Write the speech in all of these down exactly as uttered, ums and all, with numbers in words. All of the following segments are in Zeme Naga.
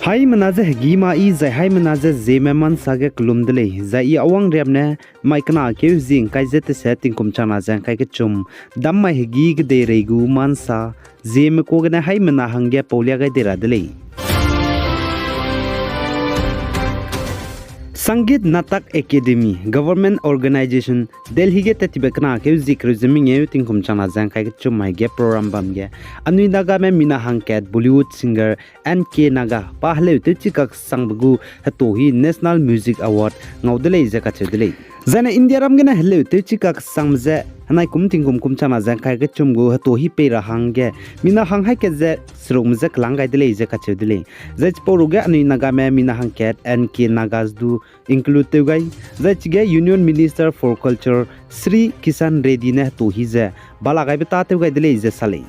Haimena ze hegî ma i zai haimena ze Zeme ma nsa ge kelum de lei, zai i Awang Riam ne mai kena keu zi ngkai ze tese tingkum changna ze ngkai kechum, dam mai hegî kedeirei gu ma nsa, Zeme kua gene haimena hangge paulia gai dei ra de lei. Sangeet Natak Academy, government organisation, Delhi ge tattibe kena keu zi kereu ze mengeu tingkum changna ze ngkai kechum mai ge program bam ge, anui Nagame mina hangkat Bollywood singer N K Naga pa heleu tewchi kaksangbe gu heto hi National Music Award ngau de lei ze kacheu de lei. Zaine Indiaram gene heleu tewchi kaksangbe ze henai kum tingkum kum changna ze ngkai kechum gu heto hi pei ra hangge mina hang haî kat ze serukme je kelang gai de lei ze kacheu de lei. Zai chipau ruge anui Nagame mina hangkat N K Nagas du include tew gai, zai chige Union Minister for Culture Shri Kishan Reddy ne heto hi ze bala gaibe tâtew gai de lei ze sa lei.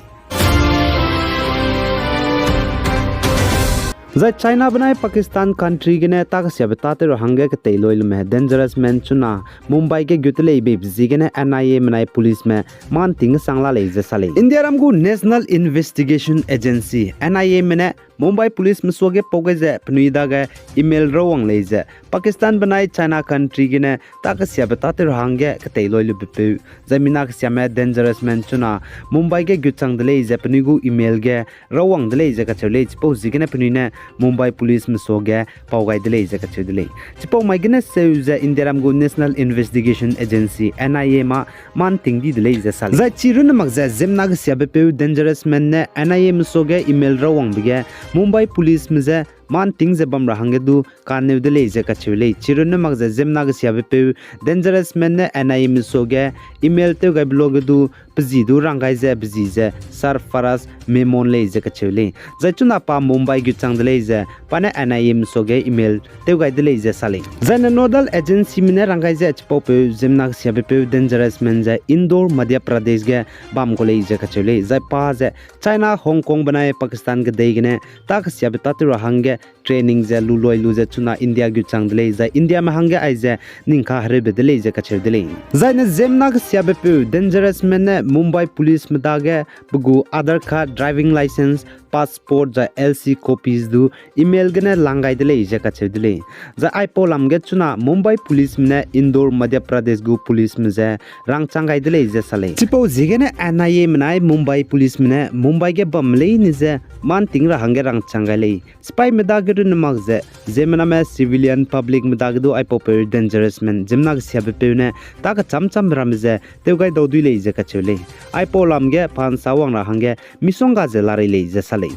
Zai China benai Pakistan country gene takesiabe tâtew ra hangge ketei loi lume dangerous man chuna Mumbai ge gut de lei beibe ziegene N I A menai policeme manting kesang la lei ze sa lei. Indiaram gu National Investigation Agency, N I A me ne Mumbai policeme suage pau gai ze penui dage email rawang lei ze Pakistan benai China country gene takesiabe tâtew ra hangge ketei loi lubepeu, zai mina kesiame dangerous man chuna Mumbai ge gutchang de lei ze penui gu email ge rawang de lei ze kacheu lei. Chipau ziegene penui ne Mumbai policeme suage pau gai de lei ze kacheu de lei. Chipau mai gene seu ze Indiaram gu National Investigation Agency, N I A ma manting di de lei ze sa lei. Zai chi runne mak ze ziemmena kesiabepeu dangerous man ne N I A me suage email rawangbe ge Mumbai policeme je manting ze bam ra hangge du kaneu de lei ze kacheu lei. Chi runne mak ze ziemmena kesiabepeu dangerous man ne N I A me suage email tew gaibe luage du pe zi du rang gai ze pe zi ze Sarfaraz Memon lei ze kacheu lei. Zai chuna pa Mumbai gutchang de lei ze pa ne N I A me suage email tew gai de lei ze sa lei. Zaine nodal agencyme ne rang gai ze chipaupeu ziemmena kesiabepeu dangerous man ze Indore, Madhya Pradesh ge bam kau lei ze kacheu lei. Zai pa ze China, Hong Kong benai Pakistan kedei gene takesiabe tâtew ra hangge training ze lu loi lu ze chuna India gutchang de lei, zai Indiame hangge aize ning kahereube de lei ze kacheu de lei. Zaine ziemmena kesiabepeu dangerous man ne Mumbai policeme dage pe gu Aadhaar card, driving licence, passport zai L C copies du email gene lang gai de lei ze kacheu de lei. Zai aipau lam ge chuna Mumbai policeme ne Indore, Madhya Pradesh gu policeme je rangchang gai de lei ze sa lei. Chipau ziegene N I A menai Mumbai policeme ne Mumbai ge bamme leine je manting ra hangge rangchang gai lei. Sipaime dage runne mak ze ziemmename civilian publicme dage du aipaupeu dangerous man ziemmena kesiabepeu ne takechâm châmbe ramme ze tew gai dau dui lei ze kacheu lei. Aipau lam ge pa nsa wang ra hangge misongga ze larei lei ze sa lei.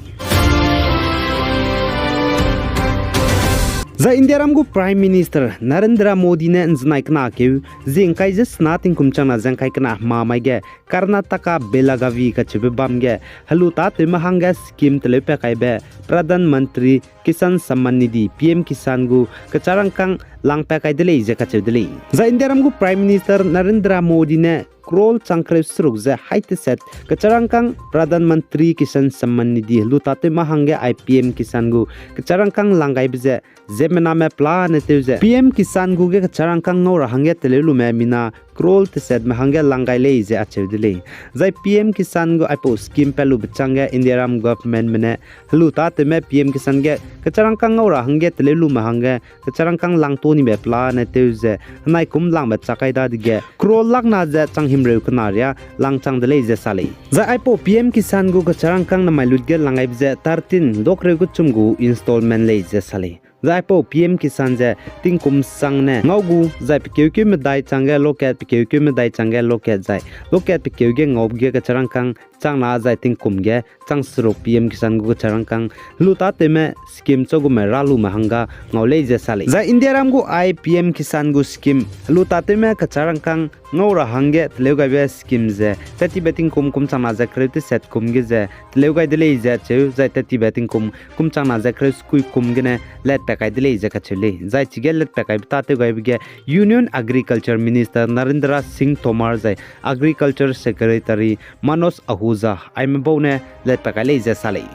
Zai Indiaram gu Prime Minister Narendra Modi ne nzenai kena keu zi ngkai ze sena tingkum changna ze ngkai kena hema mai ge Karnataka Belagavi kacheube bam ge helu tâtewme hangge scheme teleupat kaibe Pradhan Mantri Kisan Samman Nidhi, P M Kisan gu kecharangkâng langpat kai de lei ze kacheu de lei. Zai Indiaram gu Prime Minister Narendra Modi ne crore chang kereu seruk ze haî teset kecharangkâng Pradhan Mantri Kisan Samman Nidhi helu tâtewme hangge ai P M Kisan gu kecharangkâng lang gaibe ze ziemmename pelane tew ze P M Kisan gu ge kecharangkâng ngau ra hangge teleu lume mina crore tesetme hangge lang gai lei ze acheu de lei. Zai P M Kisan gu aipau scheme pat lube chângge Indiaram governmentme ne helu tâtewme P M Kisan ge kecharangkâng ngau ra hangge teleu lume hangge kecharangkâng lang ta nibe pelane tew ze henai kum langbe chak kai dadege crore lakna ze chang himreu kena riâ langchang de lei ze sa lei. Zai aipau P M Kisan gu kecharangkâng namai lut ge lang gaibe ze thirteen, dukreu kechum gu installment lei ze sa lei. Zai aipau P M Kisan ze tingkum sang ne ngau gu zai pe keukeu medai chângge lokat, pe keukeu medai chângge lokat zai lokat pe keu ge ngau ge kecharangkâng chang na zai tingkum ge chang seruk P M Kisan gu kecharangkâng helu tâtewme scheme chau gume râ lume hangge ngau lei ze sa lei. Zai Indiaram gu ai P M Kisan gu scheme helu tâtewme kecharangkâng ngau ra hangge teleu gaibe scheme ze tattibe tingkum kum changna ze kereu teset kum ge ze teleu gai de lei ze acheu, zai tattibe tingkum kum changna ze kereu sekui kum gene letpat kai de lei ze kacheu lei. Zai chige letpat kaibe tâtew gaibe ge Union Agriculture Minister Narendra Singh Tomar zai Agriculture Secretary Manoj Ahuja aime bau ne letpat kai lei ze sa lei.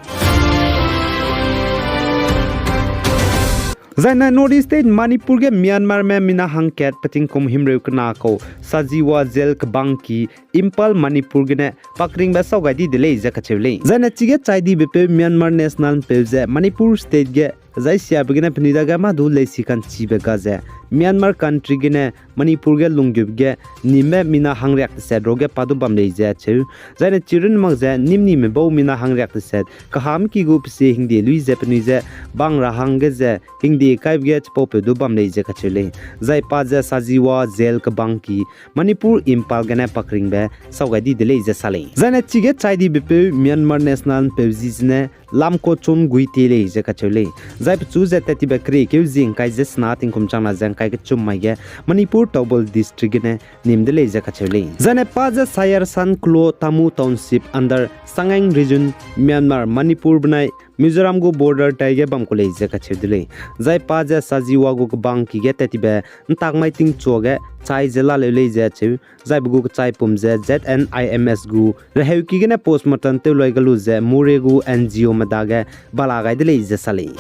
Zai nai North East State Manipur ge Myanmarme mina hangkat petingkum himreu kena kau Sajiwa Jail kebangki Imphal Manipur gene pakringbe sau gai di de lei ze kacheu lei. Zai ne chige chai dibe peu Myanmar national peu ze Manipur State ge Zai siabe gene penui dage mâ du leisi ka'nchibe ga ze Myanmar country gene Manipur ge lunggube ge nîmbe mina hangriak teset ruage pa du bam lei ze acheu. Zaine chi runne mak ze nîm nîme bau mina hangriak teset kaham ki gu pesie hingde lui ze penui je bang ra hangge ze hingde kaibe ge chipaupeu du bam lei ze kacheu lei. Zai pa je Sajiwa jail kebang ki Manipur Imphal gene pakringbe sau gai di de lei ze sa lei. Zaine chige chai dibe peu Myanmar national peu zi zene Lamkochun Guite lei ze kacheu lei. Zai pechu ze tat tibe keriekeu zie ngkai ze sena tingkum changna ze ngkai kechum mai ge Manipur Thoubal district gene nîm de lei ze kacheu lei. Zaine pa je Sayarsan Klo Tamu township under Sagaing region Myanmar, Manipur benai Mizoram gu border taige bam ku lei ze kacheu de lei. Zai pa je Sajiwa gu kebang ki ge tat tibe ntak mai tingchua ge chai ze laleu lei ze acheu. Zai pe gu kechaipum ze Z N I M S gu reheuki gene postmortem tew loi ga lu ze Moreh gu N G O me dage bala gai de lei ze sa lei.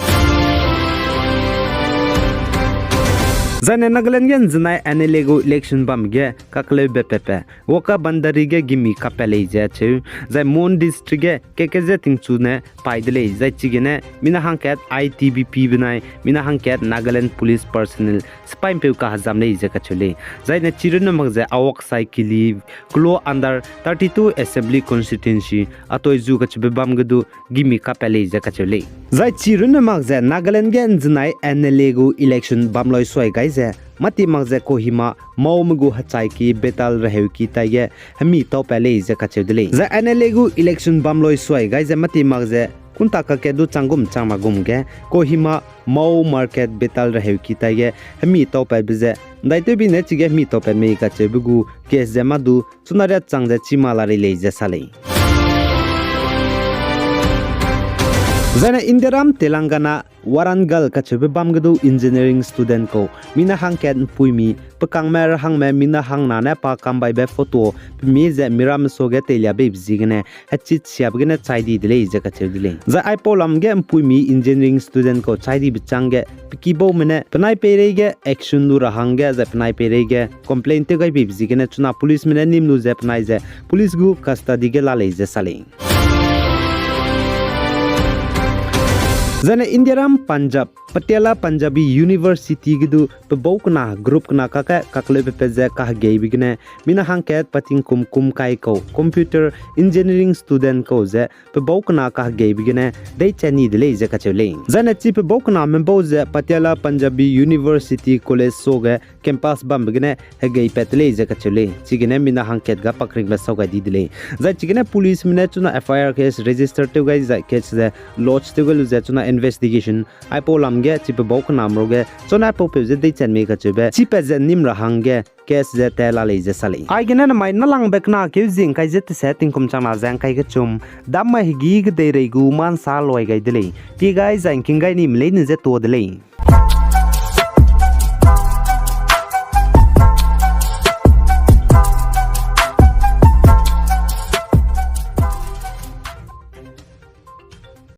Zaine Nagaland ge nzenai M N L A gu election bam ge kakleube pepe Wokha Bandari ge gimi kapat lei ze acheu. Zai Mon district ge keke ze tingchu ne pai de lei. Zai chigene mina hangkat I T B P benai mina hangkat Nagaland police personnel sipai mpeu kahezam lei ze kacheu lei. Zaine chi runne mak ze Awak Saikili Klo under thirty-two Assembly Constituency Atoizu kacheube bam ge du gimi kapat lei ze kacheu lei. Zai chi runne mak ze Nagaland ge nzenai M N L A gu election bam loi suai gai ze mâti mak ze Kohima Maome gu hechaiki Betel reheuki taige hemi taupat lei ze kacheu de lei. Zai M N L A gu election bam loi suai gai ze mâti mak ze kunta kake du changgum changna gum ge Kohima Mao Market Betel reheuki taige hemi taupatbe ze ndaitewbi ne chige hemi taupat mei kacheube gu case ze mâ du chuna riat chang ze chima la rei lei ze sa lei. Zaine Indiaram Telangana Warangal kacheube bam ge du engineering student kau mina hangkat mpuimi pekangme rahangme mina hangna ne pa kambaibe photo pemi ze miramme suage teilia beibe ziegene hechit siabe gene chai di de lei ze kacheu de lei. Zai aipau lam ge mpuimi engineering student kau chai dibe chângge pe kibaume ne penai peireige action lu ra hangge zai penai peireige complain tew gai beibe ziegene chuna policeme ne nîm lu ze penai ze police gu custody ge la lei ze sa lei. Zaine Indiaram Punjab Patiala Punjabi University ge du pebau kena group kena kake kakleube pe ze kahegeibe gene mina hangkat patingkum kum kai kau computer engineering student kau ze pebau kena kahegeibe gene deichat ni de lei ze kacheu lei. Zaine chi pebau kename bau ze Patiala Punjabi University College suage campus bambe gene hegeipat de lei ze kacheu lei. Chigene mina hangkat ga pakringbe sau gai di de lei. Zai chigene policeme ne chuna F I R case register tew gai zai case ze lodge tew gai lu ze chuna investigation aipau lam ge chi pebau kename ruage chuna aipau peu ze deichat mei kacheube chipat ze nîm ra hangge case ze tat la lei ze sa lei. Aigene namai nalangbe kena keu zie ngkai ze tese tingkum changna ze ngkai kechum, dammai hegî kedeirei gu mâ nsa loi gai de lei. Pie gai zai ngking gai nime leine ze tuâ de lei.